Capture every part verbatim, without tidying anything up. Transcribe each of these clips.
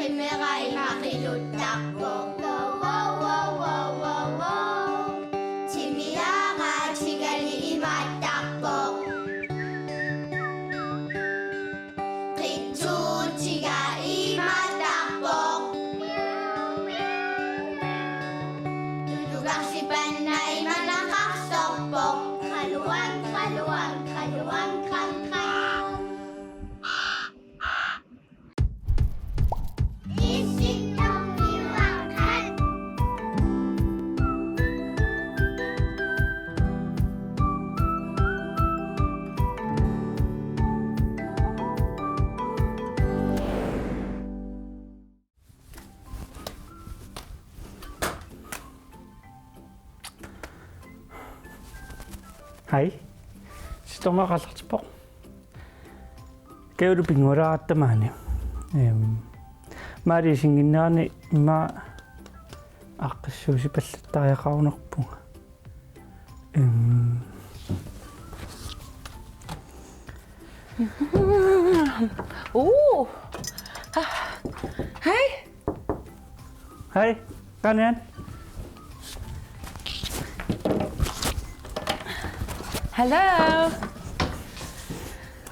Timera ima qiluttarpoq. Wow, wow, wow, wow, wow, wow. Timmiaatigali imaattarpoq. Qitsuutiga imaattarpoq. Tulugarsipanna imanaqarsorpoq. Qaluang, qaluang, qaluang, qang, qang. Hej. Sittorneq aallartippoq. Kajup pinngualaaratta maani. Ehm, maali isiginnginnami immaqa aaqqissuussipallattariaqarunarpunga. Ehm. Uu. Ah. Hej. Hej, Kanian. Hello.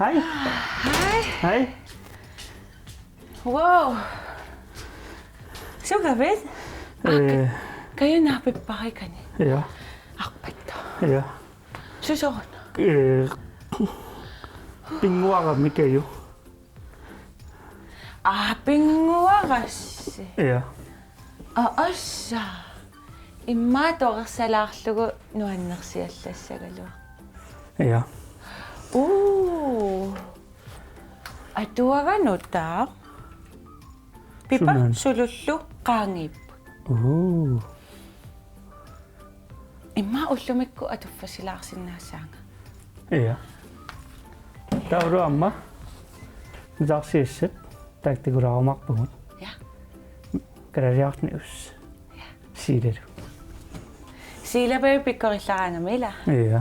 Hej. Hej. Hej. Wow. Sukkavit? Eh. Kajunaapipparikani. Ja. Arpattu. Ja. Susoq. Eh. Pinnguarami Kaju. Aa, pinnguarassi. Ja. Aa, assa. Immaqa torersalaarlugu nuannersiallassagaluaq. Ja. Uu. Atuagaq nutaaq. Pipa Sunan. Sulullu qaangiipput. Uu. Immaqa ullumikkut atuffassilaarsinnaassaanga. Ja. Taava aamma nutaarsiassat taakku takulaarumaarpagut. Ja. Kalaallit Arnat. Ja. Siilalu. Siilapaa pikkorillaraangami ila. Ja.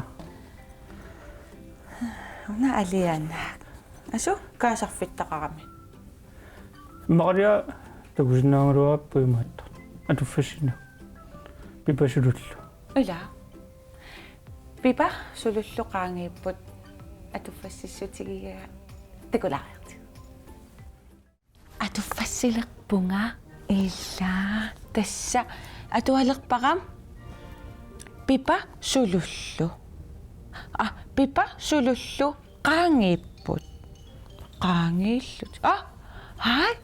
Una alianaak. Asu kaasarfittaqarami. Maqalia takusinnaagaluarput imaattoq. Atuffassinnut. Pipa Sulullu. Ila. Pipa Sulullu qaangiipput atuffassissutigigaangat takulaariartigu. Atuffassilerpunga ila tassa atualerpara Pipa Sulullu. Ah, Pipa Sulullu qaangiipput. Qaangiillutik. Ah, haj.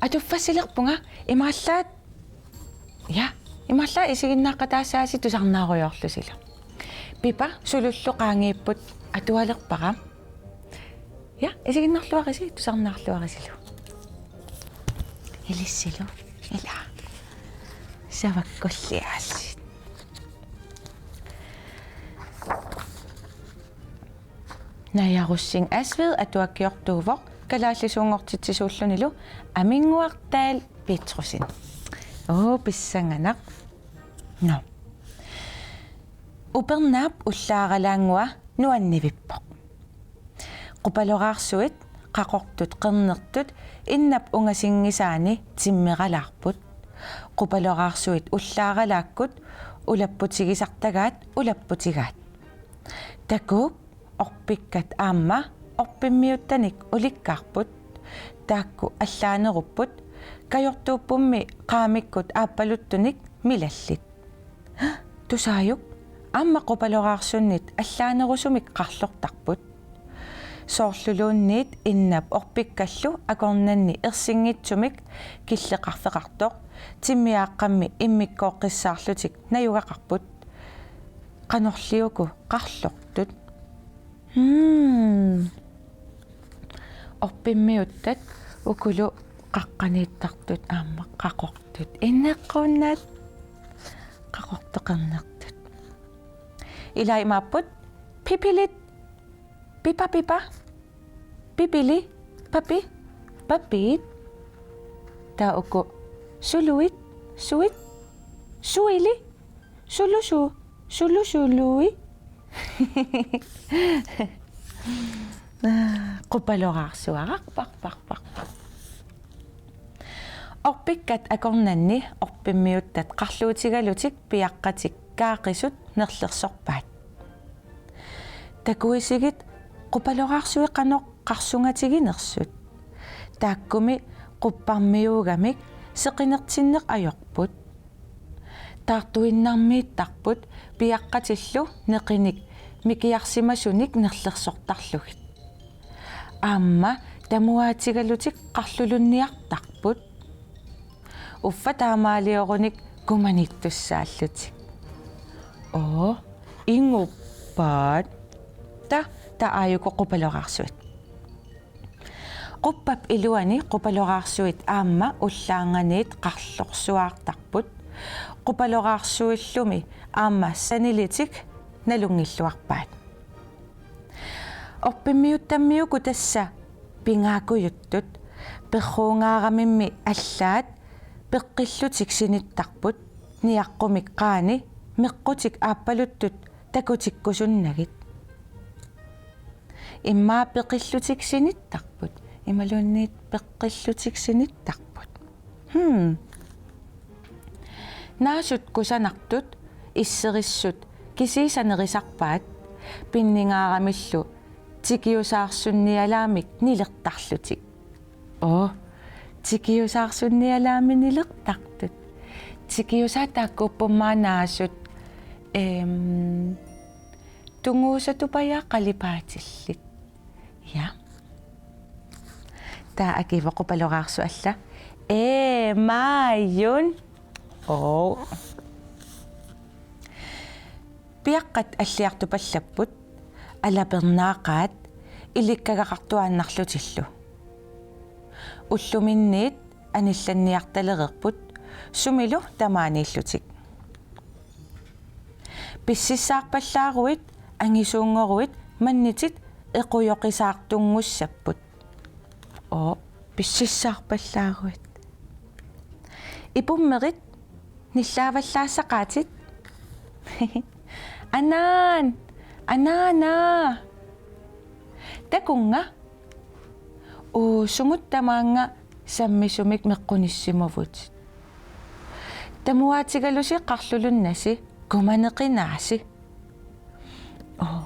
Atuffassilerpunga imaallaat. Ja, imaallaat isiginnaaqqataassaasi tusarnaarujoorlusilu. Pipa Sulullu qaangiipput atualerpara. Ja, isiginnaarluarisi tusarnaarluarisilu. Ilissilu. Ila. Savakkulliaallit. Naja Rosing Asved atuakkiortuuvoq kalaallisuunngortitsisuullunilu Aminnguaq Dahl Petrussen. Oo, pissanganaq. Nå. Upernaap ullaaralaannguaq nuannivippoq. Qupaloraarsuit qaqortut qernertut innap ungasinngisaani timmeralaarput. Qupaloraarsuit ullaaralaakkut ulapputigisartagaat ulapputigaat. Takuuk orpikkat aamma orpimmiuttanik ulikkaarput. Taakku allaanerupput kajortuuppummi qaamikkut aappaluttunik milallit. Tusaajuk aamma qupaloraarsunnit allaanerusumik qarlortarput. Soorluluunniit innap orpikkallu akornanni ersinngitsumik killeqarfeqartoq timmiaaqqammi immikkooqqissaarlutik najugaqarput. Qanorli uku qarlortut. Hmm. Orpimmiuttat ukulu qaqqaniittartut aamma qaqortut. Inequnat qaqortoq qernertut. Ila imaapput pipilit. Pipa, pipa. Pipili, papi, papiit. Taava uku suluit, suit, suili, sulusu, sulusului. Qupaloraarsuaraq, paq, paq, paq, paq. Orpikkat akornanni orpimmiuttat qarluutigalutik piaqqatik kaaqisut nerlersorpaat. Takuisigit qupaloraarsuit qanoq qarsungatiginersut. Taakkumi qupparmiuugamik seqinertinneq ajorput. Taartuinnarmiittarput piaqqatillu neqinik mikiarsimasunik nerlersortarlugit. Aamma tamuaatigalutik qarlulunniartarput. Uffa taamaaliorunik kumaniittussaallutik. Oo, inguppaat. Taava, taava aajuku qupaloraarsuit. Quppap iluani qupaloraarsuit aamma ullaarnganiit qarlorsuaartarput. Qupaloraarsuillumi aamma sanilitik nalunngilluarpaat. Orpimmiuttamiuku tassa pingaakujuttut, perruungaaramimmi allaat peqqillutik sinittarput, niaqqumik qaani meqqutik aappaluttut takutikkusunnagit. Immaqa peqqillutik sinittarput, imaluunniit peqqillutik sinittarput. Hmm. Naasut kusanartut, isserissut kisiisa nerisarpaat, pinningaaramillu tikiusaarsunnialaamik nilertarlutik. Oo, tikiusaarsunnialaamik nilertartut. Tikiusaat taakkuupput aamma naasut, em, tunguusatupajaa qalipaatillit. Ja. Taava akivoq qupaloraarsuit alla. Ee, maajun. Oo. Piaqqat alliartupallapput, alapernaaqaat ilikkagaqartuaannarlutillu. Ulluminniit anillanniartalereerput sumilu tamaaniillutik. Pississaarpallaaruit angisuunngoruit mannitit equjoqisaartunngussapput. Oo, pississaarpallaaruit. Ipummerit nillaavallaassaqaatit. Anaan, anaanaa. Takunnga. Uu, sumut tamaannga sammisumik meqqunissimavutit. Tamuaatigalusi qarlulunnasi, kumaneqinaasi. Oo.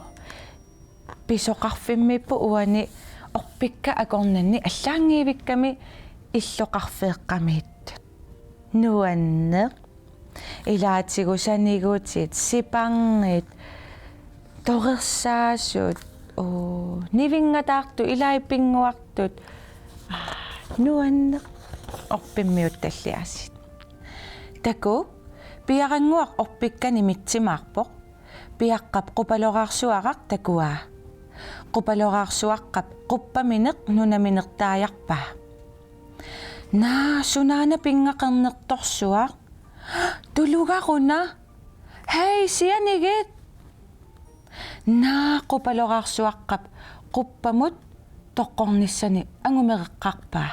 Pisoqarfimmiippoq uani orpikkat akornanni allaanngiivikkami illoqarfeeqqamiittut. Nuanneq. Ilaatigut sanigutit, sipanngit, torersaasut, uu, nivinngatartut, ilai pinnguartut. Aa, nuanneq orpimmiuttalliaasiit. Takuuk, piarannguaq orpikkani mitsimaarpoq. Piaqqap qupaloraarsuaraq takuaa. Qupaloraarsuaqqap quppamineq nunaminertaajarpaa. Naa, sunaana pinngaqernertorsuaq. Tulugaruna. Hej, sianigit. Naa, qupaloraarsuaqqap quppamut toqqornissani angumereqqarpaa.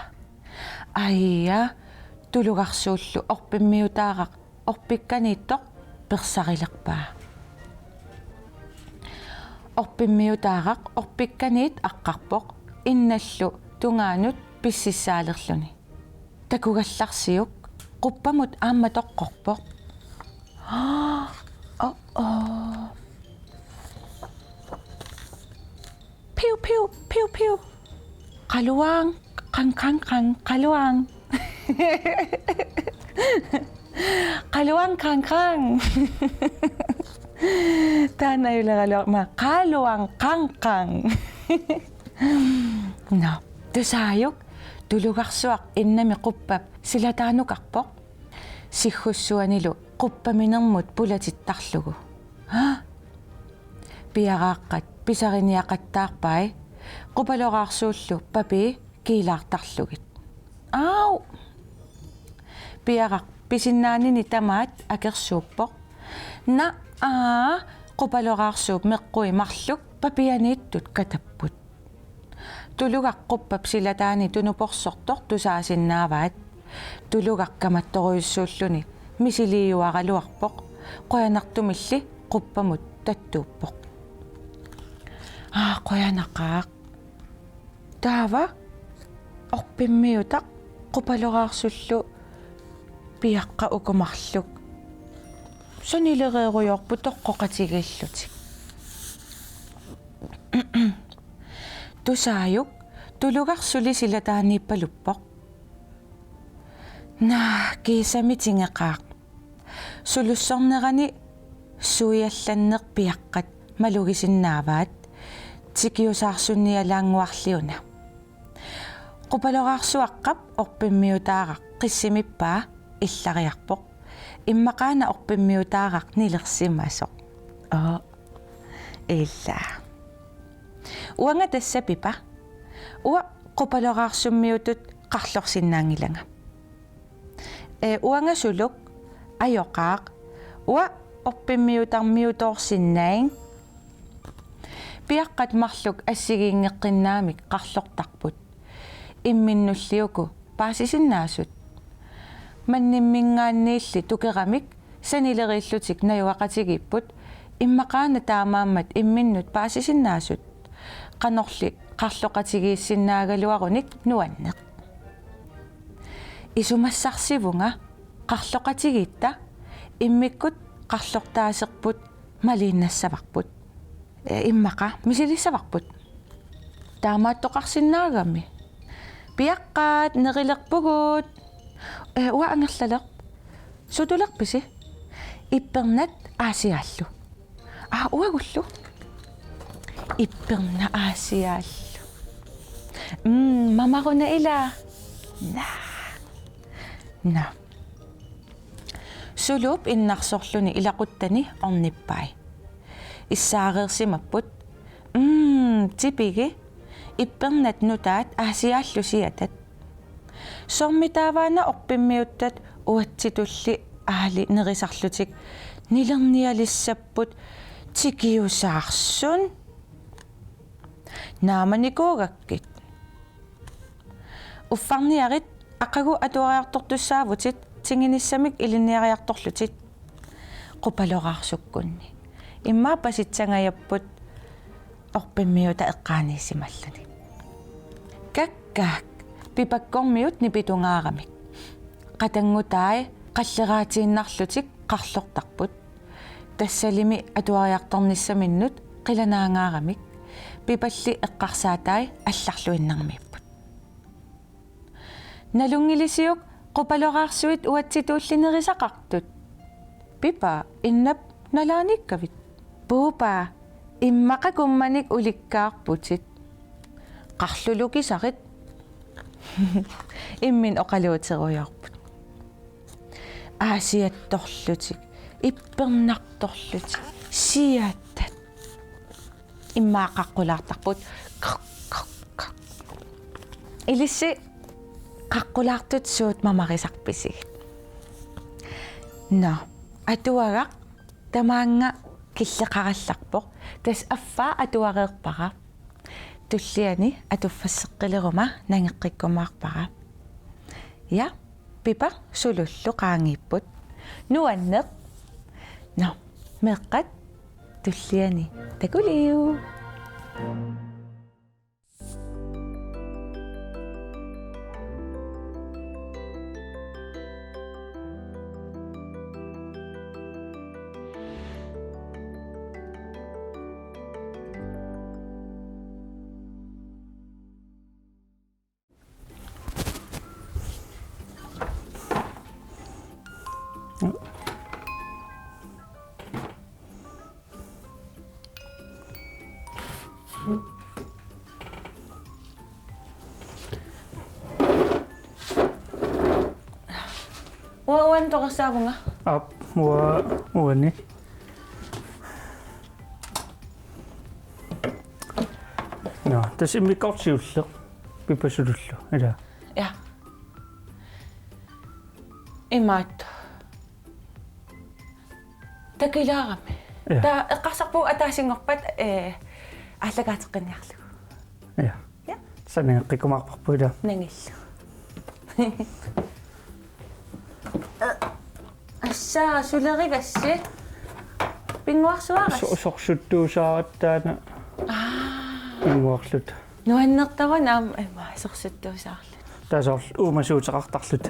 Aja, tulugarsuullu orpimmiutaaraq orpikkaniittoq persarilerpaa. Orpimmiutaaraq orpikkaniit aqqarpoq innallu tungaanut pississaalerluni. Takugallarsiuk, quppamut aamma toqqorpoq. Oh, oh. Piu, piu, piu, piu. Qaluaang, qang, qang, qang, qaluaang. Qaluaang, qang, qang. Taanna ajuleraluarama, qaluaang, qang, qang. Nå, tusaajuk, tulugarsuaq innami quppap silataanukarpoq. Siggussuanilu quppaminermut pulatittarlugu. Haa? Piaraaqqat pisariniaqattaarpai, qupaloraarsuullu papii kiilaartarlugit. Aau! Piaraq pisinnaanini tamaat akersuuppoq. Naa, qupaloraarsuup meqqui marluk papianiittut katapput. Tulugaq quppap silataani tunuporsortoq tusaasinnaavaat. Tulugaq kamattorujussuulluni misiliiuaraluarpoq. Qujanartumilli quppamut tattuuppoq. Aa, qujanaqaaq. Taava orpimmiutaq qupaloraarsullu Piaqqat uku marluk sanilereerujoorput toqqoqatigiillutik. Tusaajuk tulugaraq suli silataaniippaluppoq. Naa, kiisami tingeqaaq. Sulussornerani suiallanneq piaqqat malugisinnaavaat, tikiusaarsunnialaannguarli una. Qupaloraarsuaqqap orpimmiutaaraq qissimippaa illariarpoq. Immaqaana orpimmiutaaraq nilersimasoq. Oo. Ila. Uanga tassa Pipa. Uanga qupaloraarsummiutut qarlorsinnaanngilanga. Ee, uanga Suluk ajoqaaq. Uanga orpimmiutarmiutoorsinnaannga. Piaqqat marluk assigiinngeqqinnaamik qarlortarput. Imminnulli uku paasisinnaasut. Mannimminngaanniilli tukeramik sanileriillutik najugaqatigiipput, immaqaana taamaammat imminnut paasisinnaasut. Qanorli qarloqatigiissinnaagaluarunik nuanneq. Isumassarsivunga qarloqatigiitta, immikkut qarlortaaserput maliinnassavarput. Ee, immaqa misilissavarput. Taamaattoqarsinnaagami. Piaqqat, nerilerpugut. Ee, uanga angerlalerpoq. Sutulerpisi? Ippernat Aasiaallu. Aa, uagullu. Ippernat Aasiaallu. Mm, mamaruna ila. Naa. Naa. Suluup innarsorluni ilaquttani ornippai. Issaareersimapput. Mm, tipigi. Ippernat nutaat Aasiaallu siatat. Soormitaavaana orpimmiuttat uatsitulli aali nerisarlutik nilernialissapput tikiusaarsun. Naamanikuugakkit. Uffarniarit aqagu atuariartortussaavutit tinginissamik ilinniariartorlutit. Qupaloraarsukkunni. Immaqa pasitsangajapput orpimmiutat eqqaaniissimalluni. Kakkaak, Pipakkormiut nipitungaaramik. Qatanngutai qalleraatiinnarlutik qarlortarput. Tassalimi atuariartornissaminnut qilanaangaaramik. Pipalli eqqarsaatai allarluinnarmiipput. Nalunngilisiuk qupaloraarsuit uatsitulli nerisaqartut? Pipa, innap nalaaniikkavit? Puupa, immaqa kummanik ulikkaarputit. Qarlulukisarit. Imminnut oqaluuterujoorput. Aasiattorlutik, ippernartorlutik, siatat. Immaqa qaqqulaartarput. Kok, kok, kok. Ilissi qaqqulaartut suut mamarisarpisigit? Nå, atuagaq tamaanga killeqarallarpoq. Tassa affaa atuareerpara. Tulliani atuffasseqqileruma nangeqqikkumaarpara. Ja, Pipa Sulullu qaangiipput. Nuanneq. Nå, meeqqat, tulliani takuliuk. Uanga uani toqassaavunga. Aap, uanga uani. Nå, tassa immikkoortoq siulleq. Pipa Sulullu, ilaa? Ja. Imaattoq. Takilaarami. Ja. Taava eqqarsarpugut ataasinngorpat, ee, aallakaateqqinniarlugu. Ja. Ja. Tassa nangeqqikkumaarparput, ilaa? Nangillu. Assaa, sulerigassi. Pinnguarsuarassi. So-, sorsuttuusaaratta taanna. Aa. Pinnguarluta. Nuannertaruna aamma, ima, sorsuttuusaarluta. Taava soorlu uumasuuteqartarluta.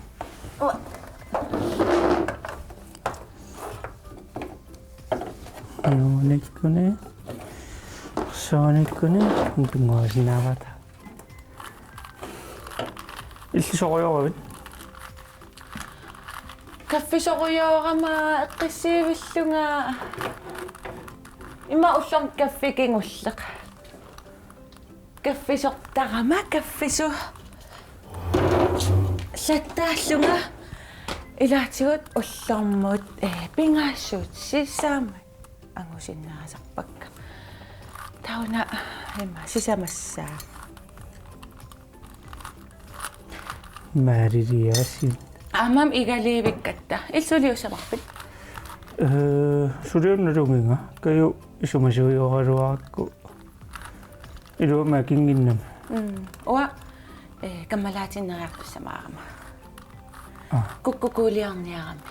Nuunikkuni. Suunikkuni. Tunguasinnaavata. Illit sorujoorivit? Kaffisorujoorama eqqissiivillunga. Ima ullormi kaffi kingulleq. Kaffisortarama kaffisu. Sattaallunga ilaatigut ullormut, eh, pingasut sisamat angusinnaasarpakka. Tauna ima sisamassaa. Maaliliaasiit. Aamma igaliivikkatta. Illit suliussavarpit? Eh, suliunnalunnginnga. Kaju isumasuujoraluarakku. Iluamik akinnginnami. Mm. Uanga, eh, kammalaatinniariartussamaarama. Ah. Kukkukuuliorniarami.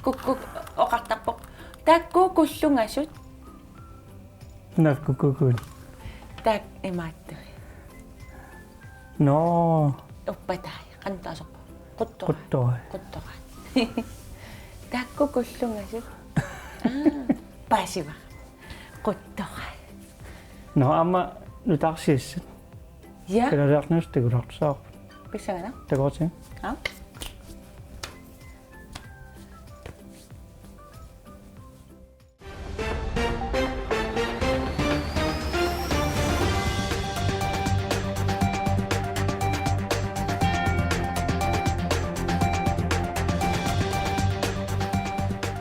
Kukkuk oqartarpoq. Taakku kullungasut. Naak kukkukuun? Taak imaattuit. Nå. Uppataai, qanoq taasoq. Quttoraat. Quttoraat. Quttoraat. Taakku kullungasut. Aa, paasiva. Quttoraat. Nå, aamma nutaarsiassat. Ja. Kalaaliarnerusut takulaartussaavarput. Pissanganaq. Takuartigu. Aa.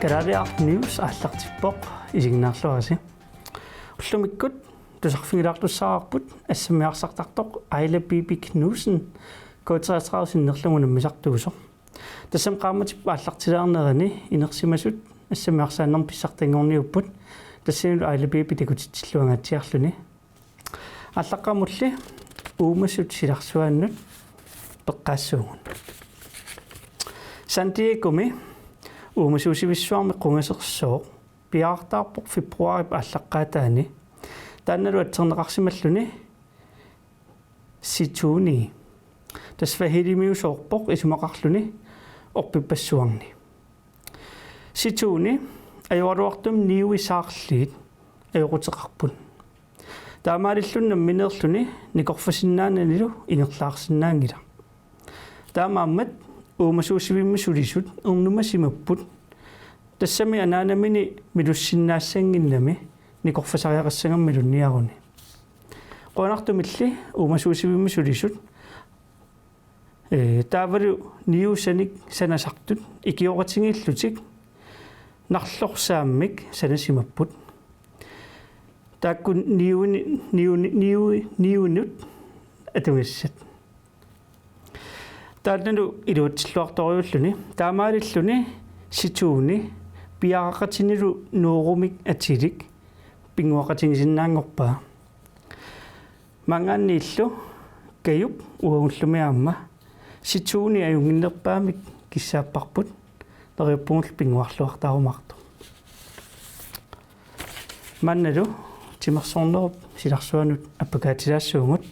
Kalaaliaraq News aallartippoq, isiginnaarluarisi. Ullumikkut tusarfigilaartussaavarput assammiarsartartoq Aila Bibi Knudsen, K treogtredive sinnerlugu nammisartuusoq. Tassami qaammatip aallartilaarnerani inersimasut assammiarsaannermut pissartanngorniupput, tassanilu Aila Bibi takutitsilluangaatsiarluni. Aallaqqaammulli uumasut silarsuaannut peqqaassuugut. San Diegomi uumasuusivissuarmi qungasersooq piaartaarpoq februaarip aallaqqaataani. Taannalu atserneqarsimalluni Situni. Tassa swahilimiusoorpoq isumaqarluni orpippassuarni. Situni ajoraluartumik niui saarliit ajoquteqarput. Taamaalilluni nammineerluni nikorfasinnaananilu ingerlaarsinnaanngilaq. Taamaammat uumasuusivimmi sulisut ernumassimapput. Tassami anaanamini milussinnaassanngimmat nikorfasariaqassagammalunniaruni. Qujanartumilli uumasuusivimmi sulisut, eh, taavalu niusanik sanasartut ikioqatigiillutik narlorsaammik sanasimapput. Taakku niuni-, niuni-, niui-, niunut atugassat. Taannalu iluatsilluartorujuulluni, taamaalilluni Situni piaraqatinilu nuurumik atilik pinnguaqatigisinnaanngorpaa. Maanngaanniillu Kajup uagullumi aamma Situni ajunnginnerpaamik kissaapparput, neriuppungalu pinnguarluartarumaartoq. Maannalu timersornerup silarsuanut appakaatilaassuugut.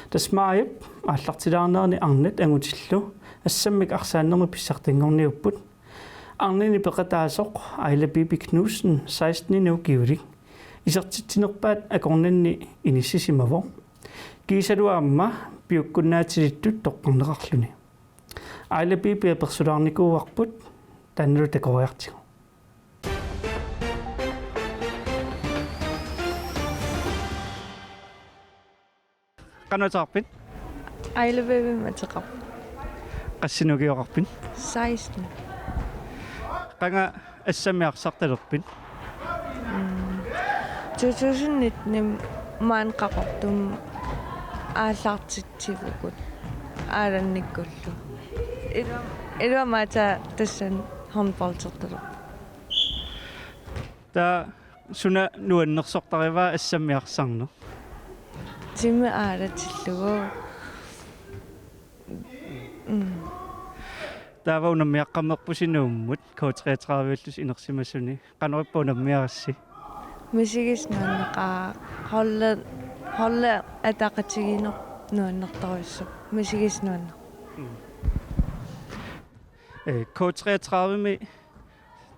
Tassa maajip aallartilaarnerani arnat angutillu assammik arsaannermut pissartanngorniupput. Arnani peqataasoq Aila Bibi Knudsen seksten-ini ukiulik isertitsinerpaat akornanni inissisimavoq. Kiisalu aamma piukkunnaatilittut toqqarneqarluni. Aila Bibi apersulaarnikuuarput, taannalu takoriartigu. Qanoq ateqarpit? Aila Bibimik ateqarpoq. Qassinik ukioqarpit? Seksten. Qanga assammiarsartalerpit? Mm. To tusind nitten-imi maani Qaqortumi aallartitsivugut Aalannikkullu. Ilu-, iluamik aatsaat tassani håndboldertalerpoq. Taava suna nuannersortarivaa assammiarsarneq? Timi aalatillugu. Mm. Taava unammiaqqammerpusi Nuummut K treogtredive-llu inersimasuni. Qanorippa unammiarassi? Misigisaq nuanneqaaq. Holde, holde ataqatigiinneq nuannertorujussuuvoq. Misigisaq nuanneq. Mm. Eh, K treogtredive-mi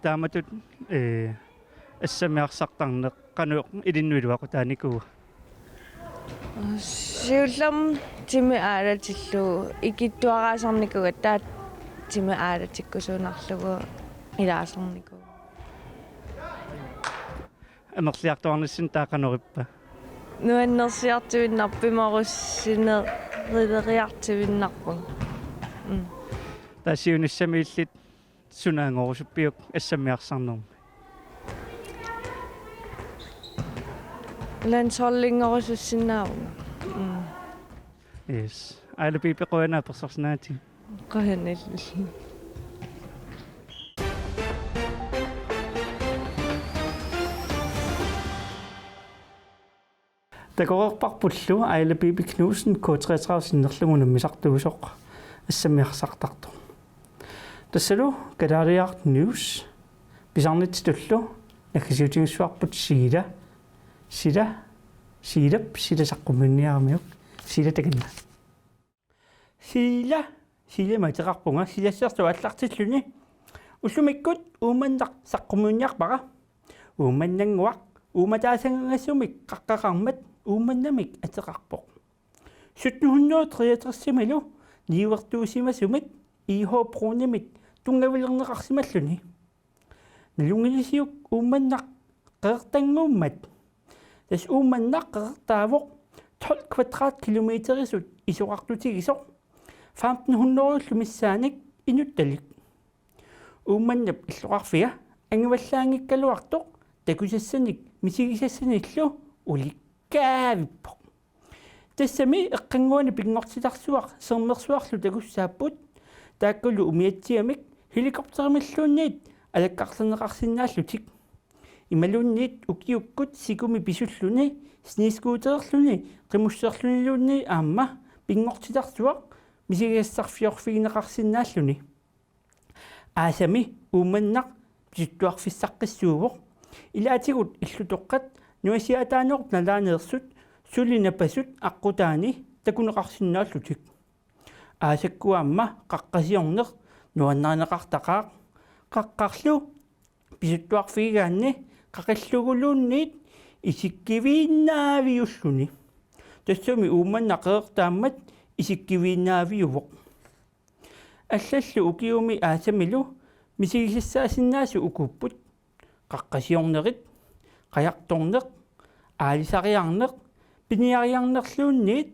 taamatut, eh, assamiarsartarneq qanoq ilinnut iluaqutaanikuua? Siullermik timi aalatillugu ikittuaraasarnikuugatta, taava timi aalatikkusuunnarlugu ilaasarnikuuvoq. Amerliartuarnissinni taava qanorippa? Nuannersiartuinnarpoq, pimoorussineriartuinnarpunga. Mm. Taava siunissami illit sunaanngorusuppiuk assamiarsarnermi? Landsholdinngorussinnaavunga. Mm. Yes. Aila Pipi, qujanaq apersorsinnaagatsigit. Qujanaq. Takoreerparpullu Aila Pipi Knudsen K treogtredive sinnerlugu unammisartuusoq assamiarsartartoq. Tassalu Kalaaliaraq News pisarnitsitullu naggasiutigissavarput Siila, Siila, Siilap, Siila saqqummiunniaramiuk, Siila takanna. Siila, Siilamik ateqarpunga, Silassersuaq aallartilluni. Ullumikkut Uummannaq saqqummiunniarpara. Uummannannguaq, uummataasanngasumik qaqqaqarmat Uummannamik ateqarpoq. Sytten hundrede treogtres-imilu niuertuusimasumik I H Bruunimit tunngavilerneqarsimalluni. Nalunngilisiuk Uummannaq Qeqertannguummat. Tassa Uummannaq qeqertaavoq tolv kvadratkilometerisut isorartutigisoq, femten hundrede-llu missaannik inuttalik. Uummannap illoqarfia angivallaanngikkaluartoq takusassanik misigisassanillu ulikkaavippoq. Tassami eqqannguani pinngortitarsuaq Sermersuarlu takussaapput, taakkulu umiatsiamik helikopterimilluunniit alakkarlerneqarsinnaallutik. Imaluunniit ukiukkut sikumi pisulluni, snescootererluni, qimusserluniluunniit aamma pinngortitarsuaq misigisassarfiorfigineqarsinnaallugu. Aasami Uummannaq pisuttuarfissaqqissuuvoq. Ilaatigut illutoqqat nuisiataanut nalaaneersut suli napasut aqqutaani takuneqarsinnaallutik. Aasakkut aamma qaqqasiorneq nuannarineqartaqaaq. Qaqqarlu pisuttuarfigigaanni qaqilluguluunniit isikkiviinnaaviulluni. Tassami Uummannaq qeqertaammat isikkiviinnaaviuvoq. Allallu ukiumi aasamilu misigisassaasinnaasut ukuupput: qaqqasiornerit, qajartorneq, aalisariarneq, piniariarnerluunniit,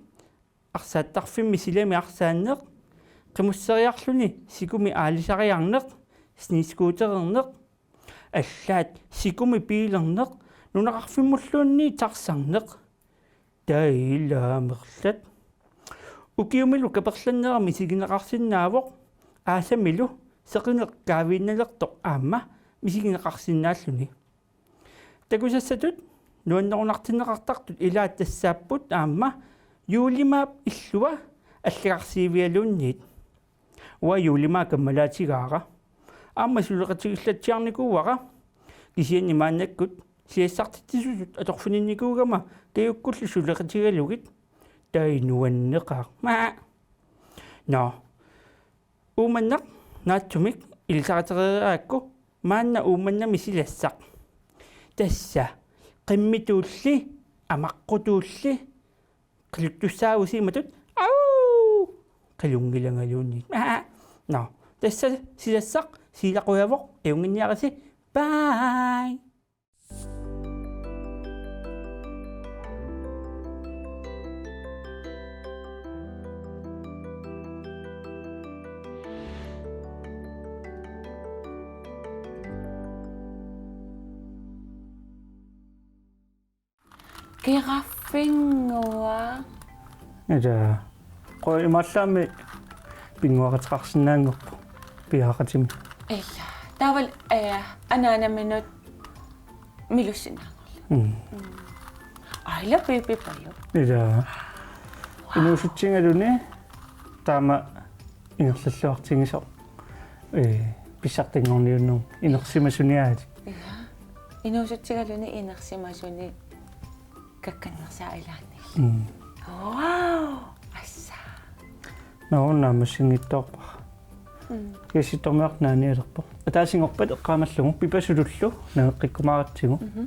arsaattarfimmi silami arsaanneq, qimusseriarluni sikumi aalisariarneq, snescootererneq, allaat sikumi biilerneq, nunaqarfimmulluunniit taxarneq. Taava ilaa amerlat. Ukiumilu kaperlanneq misigineqarsinnaavoq, aasamilu seqineq kaaviinnalertoq aamma misigineqarsinnaalluni. Takusassatut nuannerunartinneqartartut ilaat tassaapput aamma juulimaap illua allagarsiivialuunniit. Uanga juulimaaq kammalaatigaara. Aamma suleqatigillatsiarnikuuara. Kisianni maannakkut siassartitsisutut atorfininnikuugama Kajukkullu suleqatigalugit. Taava nuanneqaaq. Maa. Nå. Uummannaq naatsumik ilisariteriarakku maanna Uummannami Silassaq. Tassa qimmituulli, amaqqutulli, qiluttussaavusi imatut, au! Qilunngilangaluunniit. Aa! Nå, tassa Silassaq, Siila qujavoq, ajunnginniarisi. Bye! Giraffinnguaq. Ila. Qo imaallaammi pinnguaqateqarsinnaanngorpoq piareqatimmi. Ila. Taavalu, eh, anaanaminut milussinnaanngorluni. Mm. Mm. Aila Pipi Paju. Ila. Wow. Inuusutsigaluni taama ingerlalluartigisoq. Ee, pissartanngorniunnermik inersimasuniaat. Inuusutsigaluni inersimasuni kakkannersaa ilaanni. Mm. Wow! Assa. Naunna massinngitsoorpara. Mm. Kissittormiarnaanialerpoq. Ataasinngorpat eqqaamallugu pipasulullu nangeqqikkumaaratsigu. Mhm.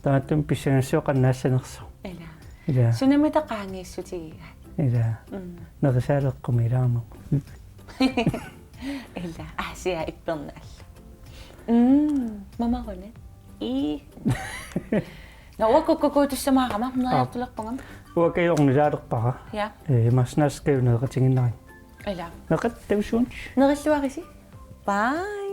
Taamaattumik pissangassiuqannaassanersoq. Ila. Ila. Sunamita qaangiissutigigaat. Ila. Mm. Nerisaaleqqumi ilaama. Ila. Asia ippernaallu. Mm. Mamaruna. Ii. Nå, uakkukkukuutussamaarama, neriartulerpunga. Uakajornisaalerpara. Ja. Ee, masnaskaju nereqatiginnari. Ila. Neqattausuun. Nerilluarisi. Bye.